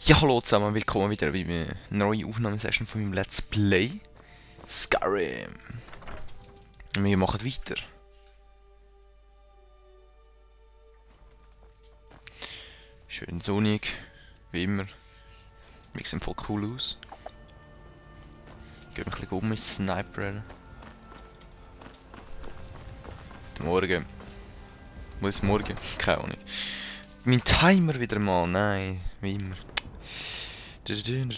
Ja, hallo zusammen, willkommen wieder bei einer neuen Aufnahmesession von meinem Let's Play Skyrim. Wir machen weiter. Schön sonnig, wie immer. Wir sehen voll cool aus. Gehen wir ein bisschen um mit Sniper. Morgen. Muss morgen? Keine Ahnung. Mein Timer wieder mal, nein, wie immer. Timer.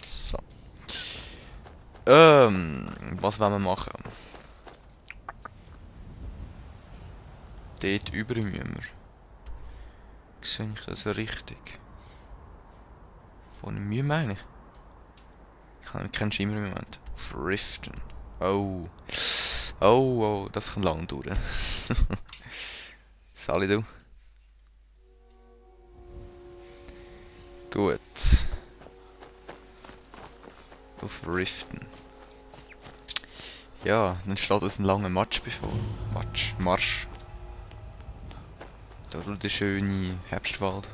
So. Was wollen wir machen? Dort über müssen wir. Sehe ich das richtig? Wo müssen wir eigentlich? Ich habe keinen Schimmer im Moment. Auf Riften. Oh. Oh, das kann lang dauern. Sali du. Gut. Auf Riften. Ja, dann steht uns ein langer Matsch bevor. Marsch. Da der schöne Herbstwald.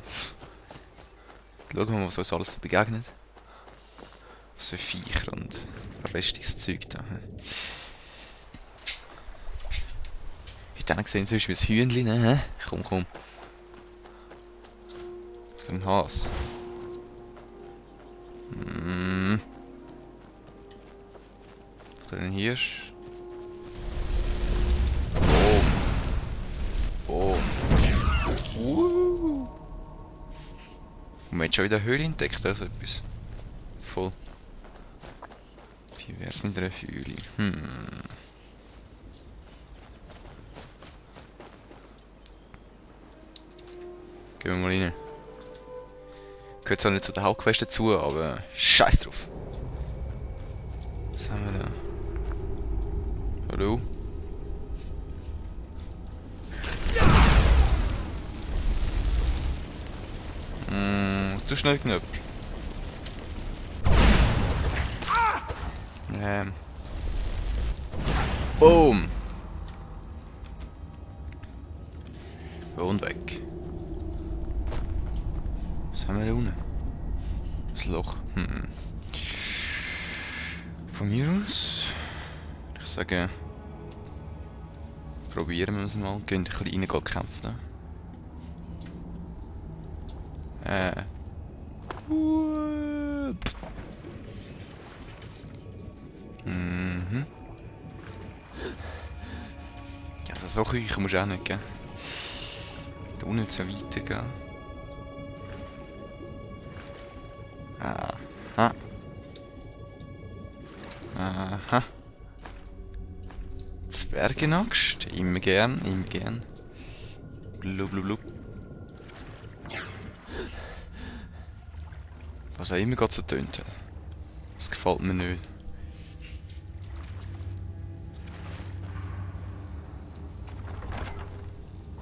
Schauen wir mal, was uns alles so begegnet. So Viecher und restiges Zeug da. Ich hätte gesehen, zum Beispiel ein Hühnchen, ne? Komm. So ein Has. Oder ein Hirsch. Boom. Und man hat schon wieder eine Höhle entdeckt, also etwas. Voll. Wie wär's mit einer Höhle? Gehen wir mal rein. Gehört zwar nicht zu der Hauptquest dazu, aber scheiß drauf. Was haben wir da? Hallo? Zu schnell Knöpfe. Boom! Und weg. Was haben wir da unten? Das Loch. Von mir aus. Ich sage. Probieren wir es mal. Gehen ein bisschen rein kämpfen. Ja, so Küche musst du auch nicht, gell? Da unten nicht so weitergehen. Aha. Zwergenaxt. Immer gern. Blub. Was auch immer gerade so tönt. Das gefällt mir nicht.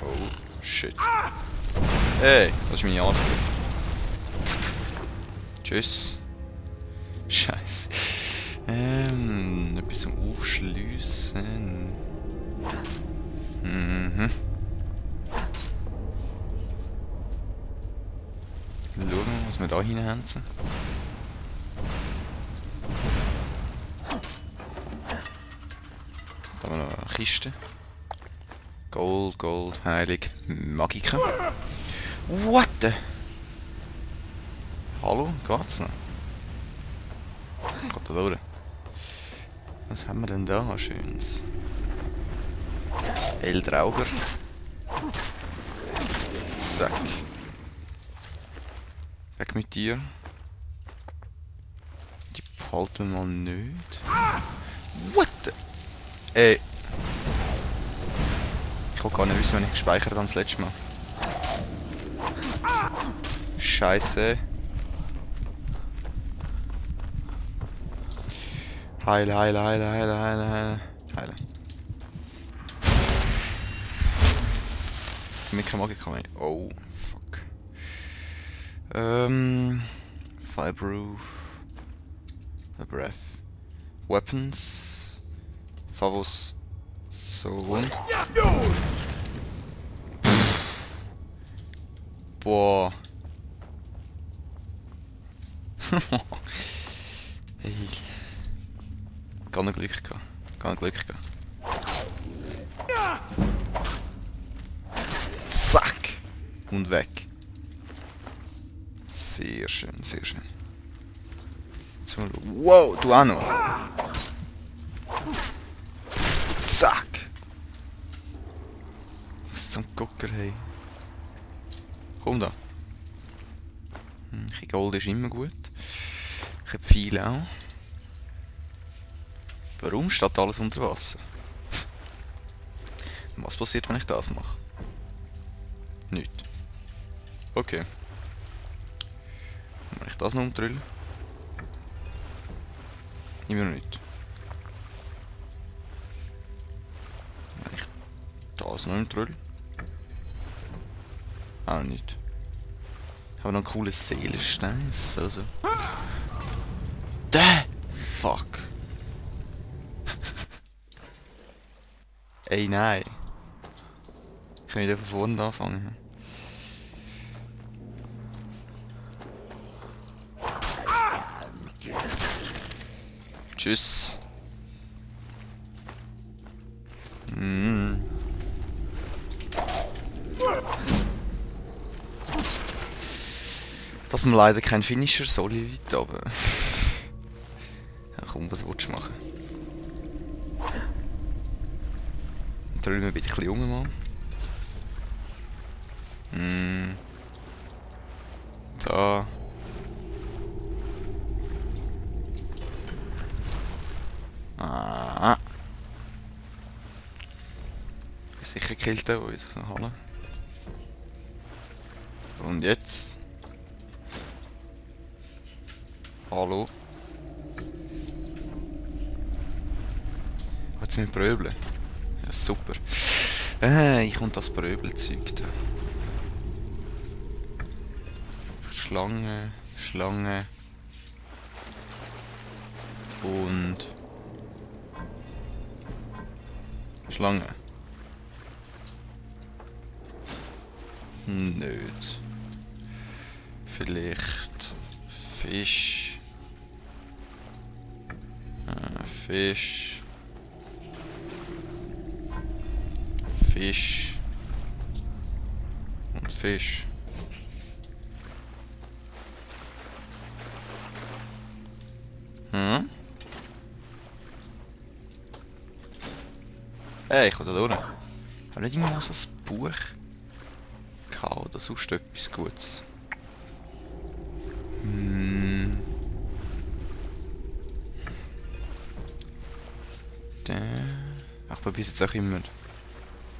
Oh, shit. Hey, das ist meine Art. Tschüss. Scheiße. Etwas zum Aufschliessen. Schauen wir mal, was wir da hineinhänzen. Da haben wir noch eine Kiste. Gold, heilig, Magiker. What the? Hallo, geht's noch? Geht da durch. Was haben wir denn da Schönes? Eldrauger. Zack. Weg mit dir. Die behalten wir mal nicht. What the? Ey. Ich kann gar nicht wissen, wenn ich gespeichert habe das letzte Mal. Scheiße. Heile. Mit kein Magiker mehr. Oh, fuck. Fireproof. The Breath. Weapons. Favos. So. Boah. Hey. Gar nicht Glück gehabt. Gar nicht Glück gehabt. Zack! Und weg. Sehr schön, sehr schön. Jetzt mal schauen. Wow, du auch noch. Zack! Was zum Gucker, hey. Komm da. Ein bisschen Gold ist immer gut. Ich habe viele auch. Warum steht alles unter Wasser? Was passiert, wenn ich das mache? Nichts. Okay. Wenn ich das noch umdrülle? Immer noch nicht. Wenn ich das noch umdrülle? Auch nicht. Ich habe noch einen coolen Seelenstein. So. Fuck. Ey, nein. Ich kann wieder von vorne anfangen. Tschüss. Dass man leider kein Finisher Solid, aber... Ja, komm, was willst du machen? Drüllen wir bitte ein bisschen um, Mann. Da. Ah. Sicher killt der, wo ich noch habe. Und jetzt? Hallo? Jetzt mit Bröbeln. Ja, super. Ich und das Bröbelzeug da. Schlange, Schlange. Und... Schlange. Nicht. Vielleicht... Fisch. Fisch. Fisch. Und Fisch. Ey, ich komme da durch. Ich habe nicht immer noch so ein Buch gehabt oder sonst etwas Gutes. Ich probiere jetzt auch immer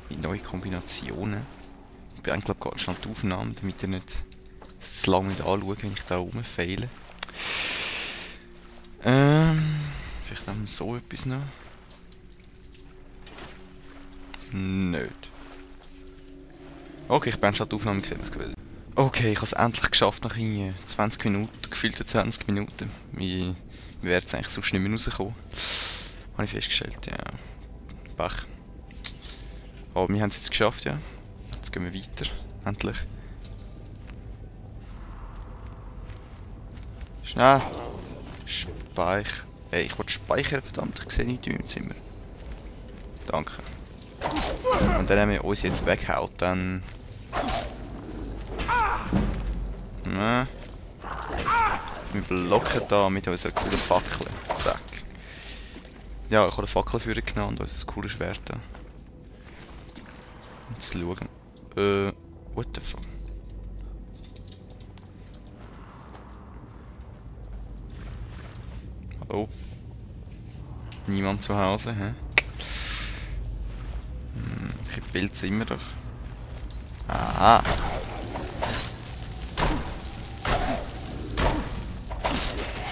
in neue Kombinationen. Ich bin eigentlich gerade schnell die Aufnahme, damit ihr nicht zu lange nicht anschaut, wenn ich da rumfehle. Vielleicht haben wir so etwas noch. Nicht. Okay, ich bin schon die Aufnahme gesehen, das gewählt. Okay, ich habe es endlich geschafft nach 20 Minuten, gefühlte 20 Minuten. Wir wären jetzt eigentlich sonst nicht mehr rausgekommen. Habe ich festgestellt, ja. Pech. Aber wir haben es jetzt geschafft, ja. Jetzt gehen wir weiter, endlich. Schnell. Speicher. Ey, ich will speichern, verdammt, ich sehe nichts in meinem Zimmer. Danke. Und dann, wenn wir uns jetzt weghaut, dann... Ne. Wir blocken da mit unserer coolen Fackel. Zack. Ja, ich habe eine Fackel für genommen und unser cooles Schwert da. Jetzt schauen. What the fuck? Hallo? Niemand zu Hause, hä? Ich Pilze immer doch. Aha!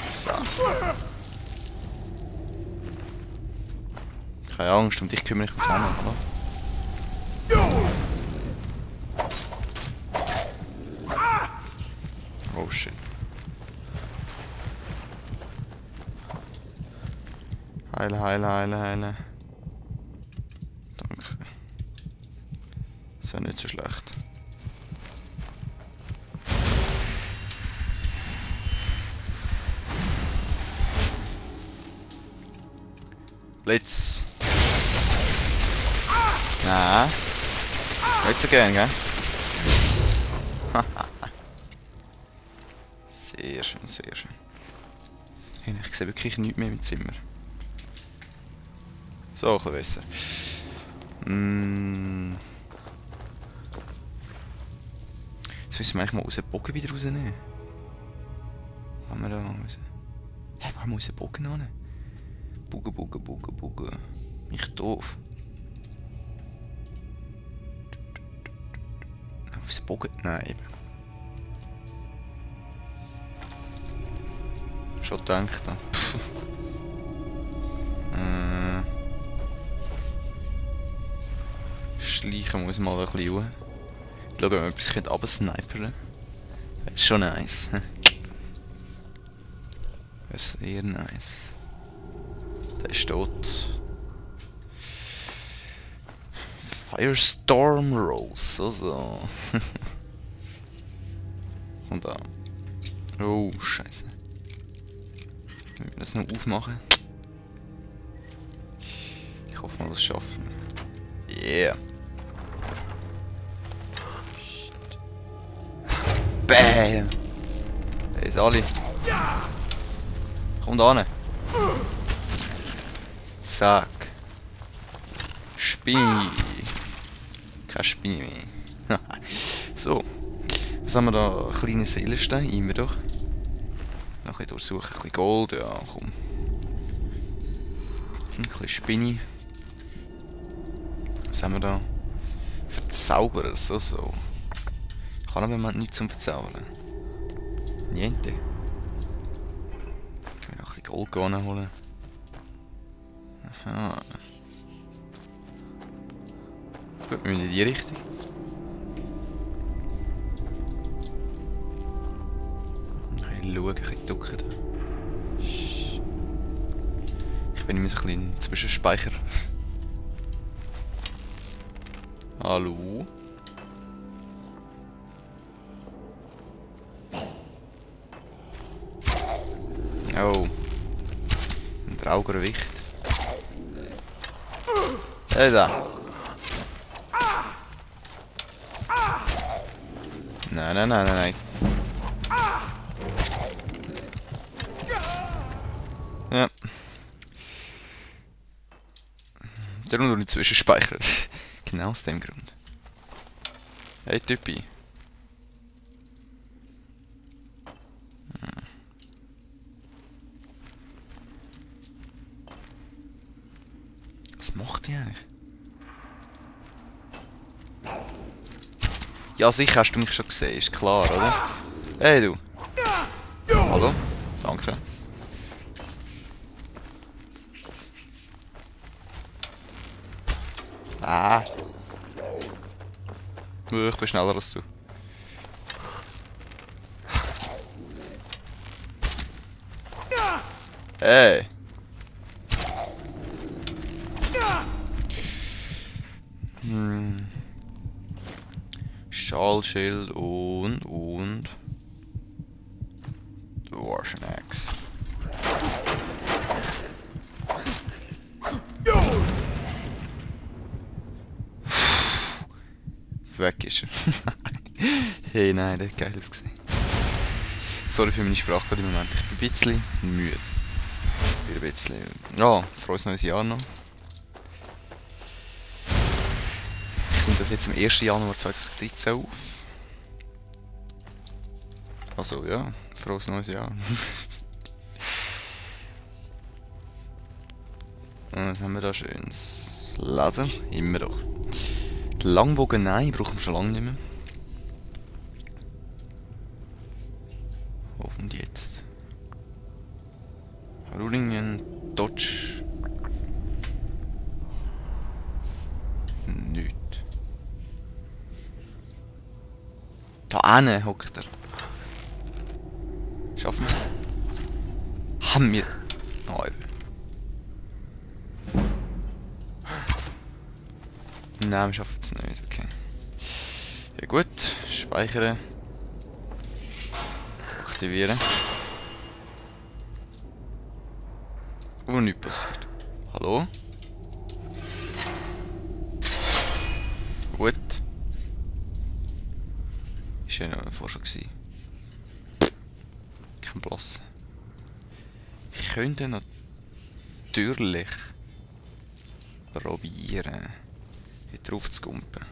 So. Keine Angst, um dich kümmere ich mich auch noch, oder? Oh shit. Heile, heile, heile, heile. Danke. Ist ja nicht so schlecht. Blitz. Nein. Nicht so gern, gell? Sehr schön, sehr schön. Hey, ich sehe wirklich nichts mehr im Zimmer. So, ein bisschen besser. Jetzt müssen wir eigentlich mal unseren Bogen wieder rausnehmen. Haben wir da raus? Hä, wo haben wir unseren Bogen an? Bogen. Mich doof. Unseren Bogen? Nein, eben. Schon gedacht. Schleichen muss mal ein bisschen hoch. Schauen, ob wir etwas runtersnipern können. Das ist schon nice. Das ist sehr nice. Der steht. Firestorm Rose. Also. Und da. Oh, Scheiße. Wenn wir das noch aufmachen. Ich hoffe mal, das schaffen wir. Yeah. Bam! Da ist alle. Kommt an. Zack. Spinni. Kein Spinni mehr. So. Was haben wir da? Ein kleiner Seelenstein. Immer doch. Noch ein bisschen durchsuchen. Ein bisschen Gold. Ja, komm. Ein bisschen Spinni. Was haben wir da? Verzauberer. So. Kann aber jemand nichts zum Verzaubern. Niente. Ich will noch ein bisschen Gold holen. Aha. Gut, wir müssen in die Richtung. Ein bisschen schauen, ein bisschen ducken. Ich bin immer so ein bisschen ein Zwischenspeicher. Hallo? Oh. Ein Traugerwicht. Da. Nein. Ja. Darum nur die Zwischenspeicher. Genau aus dem Grund. Hey Typi. Was macht die eigentlich? Ja, sicher hast du mich schon gesehen, ist klar, oder? Hey du! Hallo? Danke. Ah! Ich bin schneller als du. Hey! Stahlschild und Dwarven Axe. Weg ist er. Hey, nein, der hat geil ausgesehen. Sorry für meine Sprache im Moment. Ich bin ein bisschen müde. Ich bin ein bisschen. Ja, frohes neues Jahr noch. Ich nehme das jetzt am 1. Januar 2013 auf. Also ja, frohes neues Jahr. Und was haben wir da schönes? Leder, immer doch. Langbogen, nein, brauchen wir schon lange nicht mehr. Und jetzt? Rulingen, Dodge. Nicht. Da hinten hockt er. Schaffen wir es? Haben wir. Oh, nein, wir schaffen es nicht. Okay. Ja gut, speichern. Aktivieren. Und nichts passiert. Hallo? Gut. Ist ja noch vorher schon gewesen. Kein Blass. Ich könnte natürlich probieren, hier drauf zu kumpen.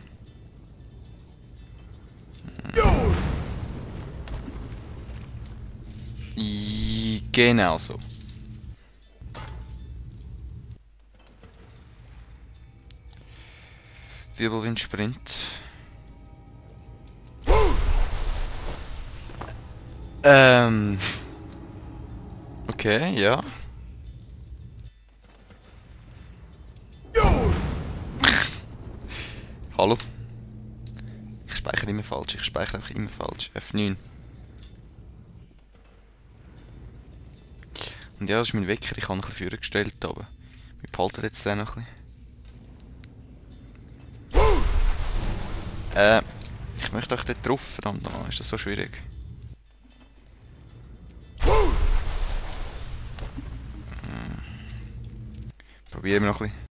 Genau so. Wirbelwind-Sprint. Okay, ja. Hallo? Ich speichere immer falsch, ich speichere einfach immer falsch. F9. Und ja, das ist mein Wecker, ich habe ein bisschen vorgestellt, aber wir behalten jetzt den noch ein bisschen. Ich möchte euch dort drauf, verdammt nochmal, ist das so schwierig? Probieren wir noch ein bisschen.